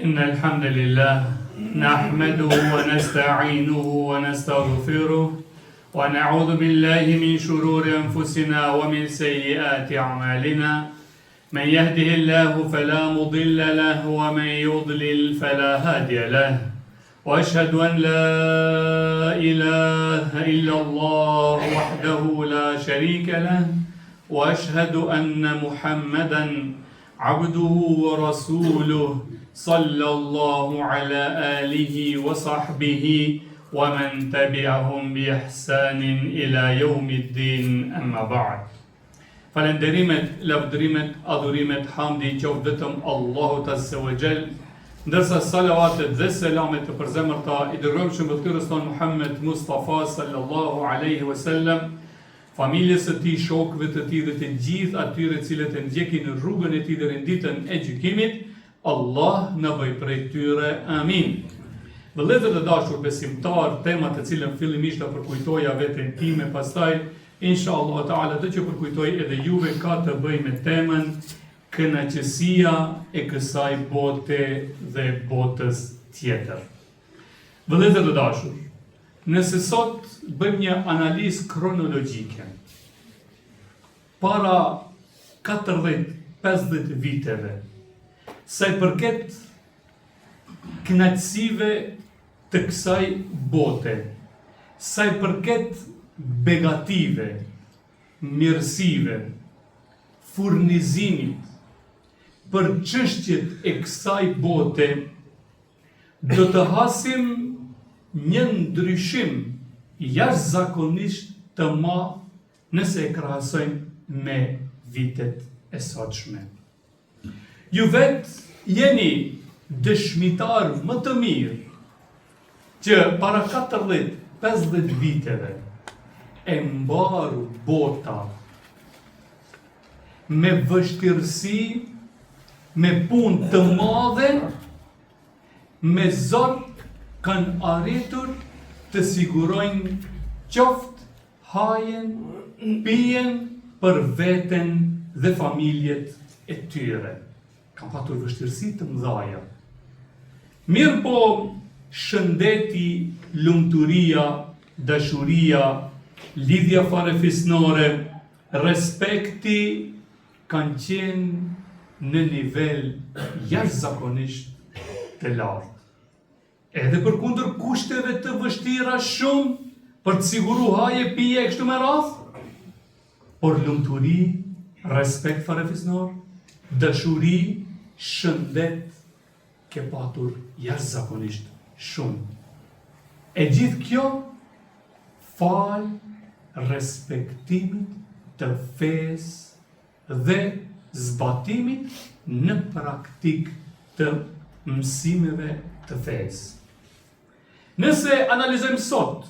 إن الحمد لله نحمده ونستعينه ونستغفره ونعوذ بالله من شرور أنفسنا ومن سيئات أعمالنا من يهده الله فلا مضل له ومن يضلل فلا هادي له واشهد ان لا اله الا الله وحده لا شريك له واشهد ان محمدا عبده ورسوله صلى الله على اله وصحبه ومن تبعهم باحسان الى يوم الدين اما بعد Falënderimet, lavdërimet, adhurimet, hamdi i qoftë vetëm Allahut Azze wa Xhel, ndërsa salavatet dhe selamet të përzemërta i dërgojmë shëmbëlltyrës tonë Muhammed Mustafa sallallahu alaihi wasallam, familjes së tij, shokëve të tij dhe të gjithë atyre të cilët e ndjekin rrugën e tij deri në ditën e gjykimit, Allah na bëj prej tyre. Amin. Vëllezër të dashur besimtarë, tema të cilën fillimisht ta përkujtoja veten time, pastaj inshallah taala do t'ju përkujtoj edhe juve ka të bëjë me temën kënaqësia e kësaj bote dhe botës tjetër. Vëllezër të dashur, nëse sot bëjmë një analizë kronologjike, Para 40, 50 viteve, sa i përket kënaqësive të kësaj bote, sa i përket begative, mirësive, furnizimit për çështjet e kësaj bote, do të hasim një ndryshim jashtëzakonisht të madh nëse e krahasojmë me vitet e sotshme. Ju vetë jeni dëshmitarë më të mirë që para 40-50 viteve e mbarë bota me vështirësi, me punë të madhe, me zor kanë arritur të sigurojnë qoftë Hajen, pijen për veten dhe familjet e tyre. Kanë patur vështirësi të mëdhaja. Mirëpo, shëndeti, lumturia, dashuria, lidhja farefisnore, respekti kanë qenë në nivel jashtëzakonisht të lartë. Edhe përkundër kushteve të vështira shumë për të siguru haje, pije e kështu me radhë, por lumturi, respekt farefisnor, dashuri, shëndet ke patur jashtëzakonisht shumë. E gjithë kjo falë respektimit të fesë dhe zbatimit në praktikë të mësimeve të fesë. Nëse analizojmë sot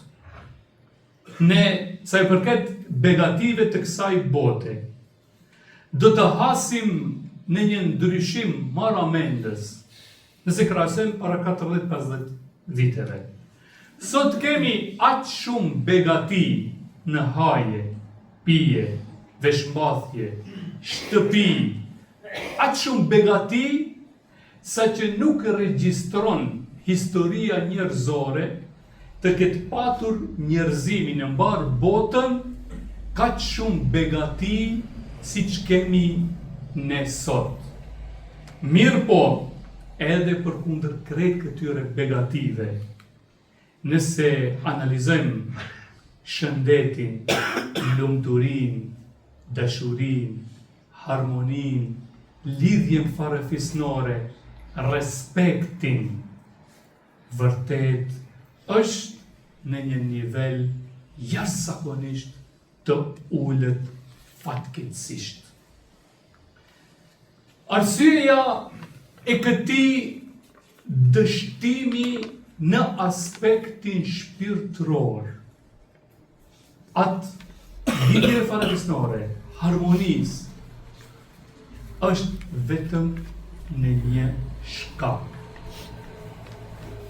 ne sa i përket begative të kësaj bote, do të hasim në një ndryshim marramendës Nëse krahasojmë para 40-50 viteve. Sot kemi aq shumë begati në haje, pije, veshmbathje, shtëpi, aq shumë begati saqë nuk regjistron historia njerëzore të ketë patur njerëzimi në mbarë botën kaq shumë begati siç kemi ne sot. Mirëpo, edhe përkundër krejt këtyre begative, nëse analizojmë shëndetin, lumturinë, dashurinë, harmoninë, lidhjen farefisnore, respektin, vërtet është në një nivel jashtëzakonisht të ulët fatkeqësisht. Arsyeja e këtij dështimi në aspektin shpirtëror Atë lidhje farefisnore, harmonisë, është vetëm në një shkak.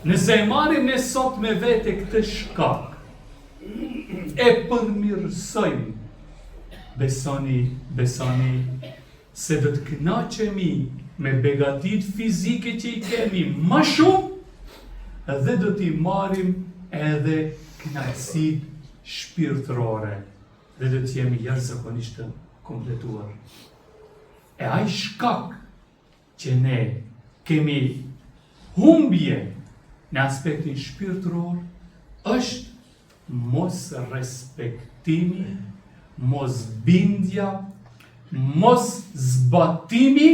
Nëse e marrim ne sot me vete këtë shkak, e përmirësojmë, besoni, besoni, se do të kënaqemi. Me begatitë fizike që i kemi më shumë dhe do t'i marrim edhe kënaqësitë shpirtërore dhe do të jemi jashtëzakonisht të kompletuar. E ai shkak që ne kemi humbje në aspektin shpirtëror është mosrespektimi, mosbindja, moszbatimi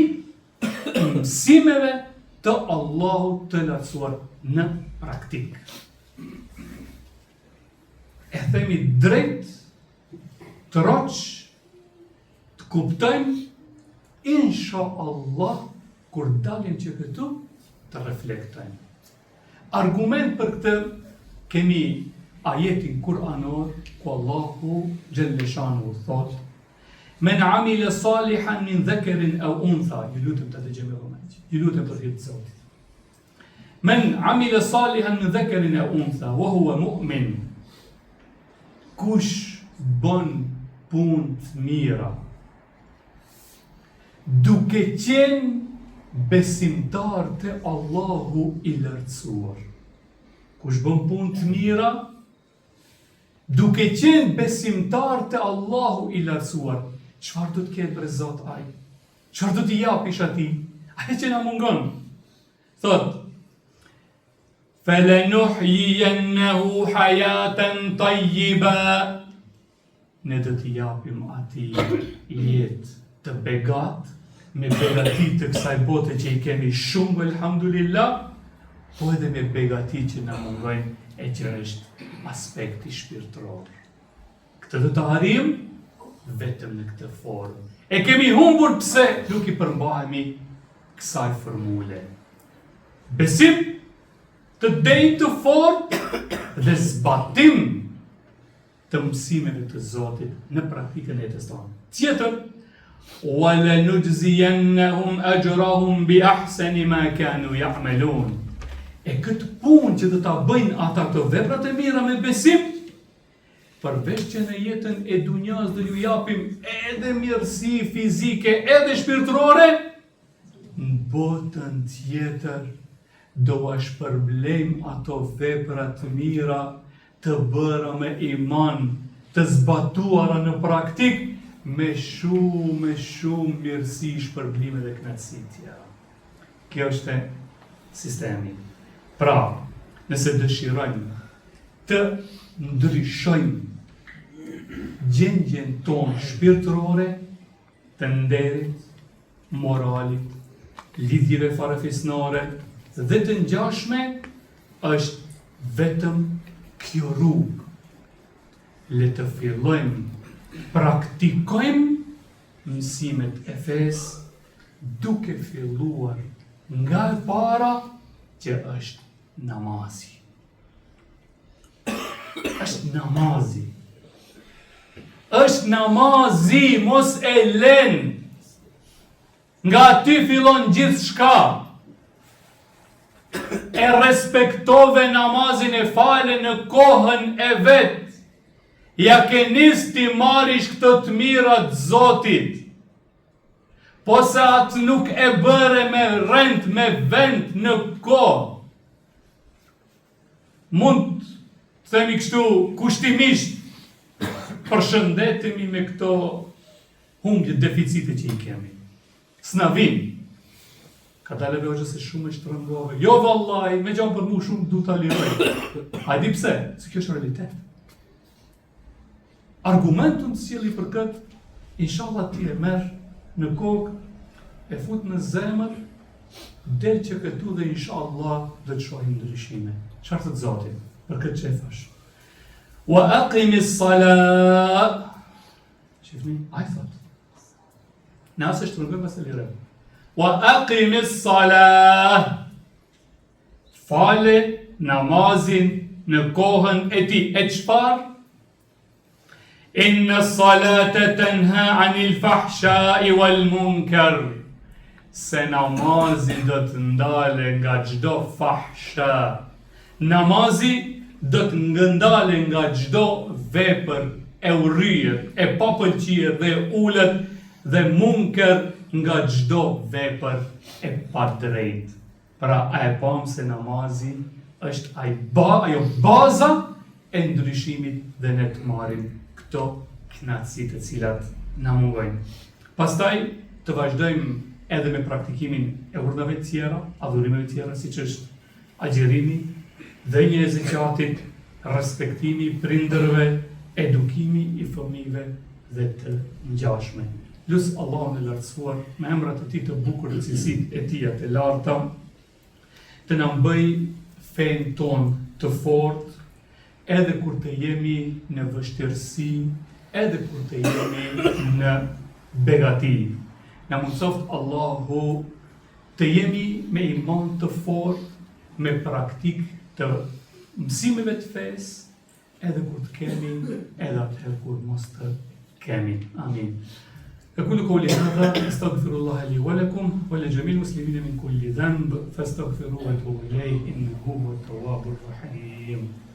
i mësimeve të Allahut të lartësuar në praktikë. E themi drejt, troç, të kuptojmë, insha Allah, kur dalim që këtu, të reflektojmë. Argument për këtë kemi ajetin kuranor ku Allahu xhelle shanuhu thotë Men amile salihan min dhekerin eu untha, ju lutem të dëgjojmë me vëmendje. Ju lutem për hir të Zotit. Men amile salihan min dhekerin eu untha, wa huwa mu'min. Kush bën punë të mira, Duke qenë besimtar te Allahu i Lartësuar. Kush bën punë të mira, duke qenë besimtar te Allahu i Lartësuar, çfarë do të ketë bre Zot ai? Çfarë do t'i japish atij? Ajo që na mungon. Thotë, Felenuhjijennehu hajaten tajjiba Ne do t'i japim atij jetë të begatë, me begati të kësaj bote që i kemi shumë, elhamdulillah, po edhe me begati që na mungojnë e që është aspekti shpirtëror. Këtë do ta arrijmë vetëm në këtë formë. E kemi humbur pse nuk i përmbahemi kësaj formule. Besim të denjë të fortë dhe zbatim të mësimeve të Zotit në praktikën e jetës tonë. Tjetër, wa lanujziyannahum ajrahum bi ahsani ma kanu ya'malun. E këtë punë që do ta bëjnë ata këto veprat e mira me besim, përveç që në jetën e dunjas do ju japim edhe mirësi fizike, edhe shpirtërore, në botën tjetër do ua shpërblejmë ato vepra të mira të bëra me iman, të zbatuara në praktikë, me shumë e shumë mirësi, shpërblime dhe kënaqësi tjera. Kjo është sistemi. Pra, nëse dëshirojmë të ndryshojmë gjendjen tonë shpirtërore, të nderit, moralit, lidhjeve farefisnore dhe të ngjashme është vetëm kjo rrugë. Le të fillojmë, praktikojmë mësimet e fesë duke filluar nga e para që është namazi. Është namazi. Është namazi, mos e len. Nga aty fillon gjithçka. E respektove namazin e fale në kohën e vet. Ja ke nis t'i marrish këto të mira të Zotit. Po se atë nuk e bëre me rend, me vend në kohë. Mund të themi kështu kushtimisht përshëndetemi me këto humbje deficite që i kemi. S'na vin. Kadale be hoxhë se shumë e shtrëngove. Jo vallai, me gjanë për mu shumë du ta liroj. A di pse? Se kjo është realitet. Argumentin të sjelli për këtë, inshallah ti e merr në kokë, e fut në zemër, del që këtu dhe inshallah do të shohim ndryshime. Çfarë thotë Zoti për këtë që e thash? Wa aqimi s-salat. Shifni, ai thot. Na se shtrëngojmë pas e lirojmë. Wa aqimi s-salat. Fale namazin në kohën e tij. E çfarë? Inna salate tenha anil fahshai wal munkar. Se namazi do të ndale nga çdo fahsha. Namazi do të ndale nga çdo vepër e urryer, e papëlqyer dhe e ulët dhe munker. nga çdo vepër e padrejtë. Pra a e pamë se namazi është ai ba, ajo baza e ndryshimit dhe ne të marrim këto kënaqësi të cilat na mungojnë. Pastaj të vazhdojmë edhe me praktikimin e urdhrave të tjera, adhurimeve të tjera, siç është agjërimi, dhënia e zeqatit, respektimi i prindërve, edukimi i fëmijëve dhe të ngjashme. Lus Allahun e Lartësuar me emrat e Tij të bukur dhe cilësitë e Tija të larta, të na bëjë fenë tonë të fortë, edhe kur të jemi në vështirësi, edhe kur të jemi në begati. Na mundësoftë Allahu të jemi me iman të fortë, me praktikë të mësimeve të fesë, edhe kur të kemi, edhe atëherë kur mos të kemi. Amin. أقول قولي هذا أستغفر الله لي ولكم ولجميع المسلمين من كل ذنب فاستغفروه وتوبوا إليه إنه هو التواب الرحيم.